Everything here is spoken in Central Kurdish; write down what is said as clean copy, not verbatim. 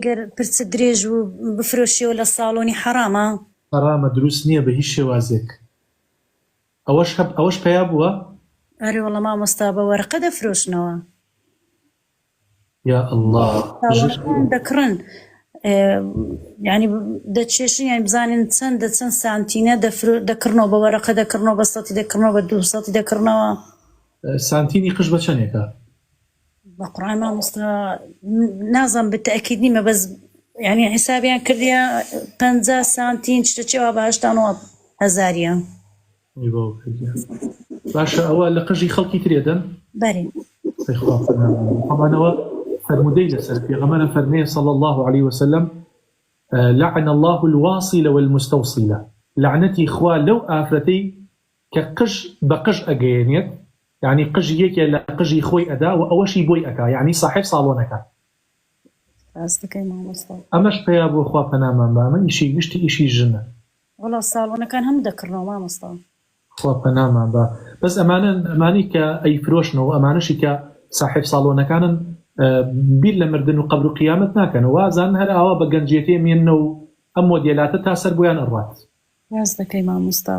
گەر پرچت درێژ بوو بفرۆشیەوە لە ساڵۆنی حەڕامە؟ حەرامە دروست نیە بە هیچ شێوازێک ئەوەش هەب ئەوەش پەیا بووە؟ ئەرێ وەڵا مامۆستا بە وەرەقە دەفرۆشنەوە. یا اللە ژن ساڵۆنەکان دەکڕن یانی دەچێشن یانی بزانن چەندە چەند سانتینە دەفرۆ دەکڕنەوە بە وەرەقە دەکڕنەوە بە سەتی دەکڕنەوە بە دووسەتی دەکڕنەوە. سانتینی قژ بە چەنێکە؟ بەقورعان مامۆستا نازانم بە تەئکید نیمە بەس یعنی حیسابیان کردیە 50 سانتین شتە چێوا بە هەشتا نۆ هەزاریە ئەی باوکە گیان. باشە ئەوە لە قژی خەڵکی ترێ دەن؟ بەرێ. ئەی خوا پەنامان بە. تەبعەن ئەوە فەرموودەی لەسەر پێغەمبەر ئەفەرمێ صلی اللە علیە وسلم لعن اللە الواصلە والمستوصلە لەعنەتی خوا لەو ئافرەتەی کە قژ بە قژ ئەگەیەنێت یانی قژی یەکێ لە قژی خۆی ئەدا وە ئەوەشی بۆی ئەکا یانی ساحێب ساڵۆنەکە. ڕاست دەکەی مامۆستا. ئەمەش پەیا بووە خوا پەنامان با ئەمە ئیشی گشتی ئیشی ژنە. وەڵا ساڵۆنەکان هەموو دەکڕنەوە مامۆستا. خوا پەنامان با بەس ئەمانە ئەمانەی کە ئەیفرۆشنەوە ئەمانەشی کە ساحێب ساڵۆنەکانن بیر لە مردن و قەبر و قیامەت ناکەنەوە وازانن هەر ئاوا بە گەنجێتی ئەمێننەوە و ئەم مۆدێلاتە تا سەر بۆیان ئەڕوات. ڕاست دەکەی مامۆستا.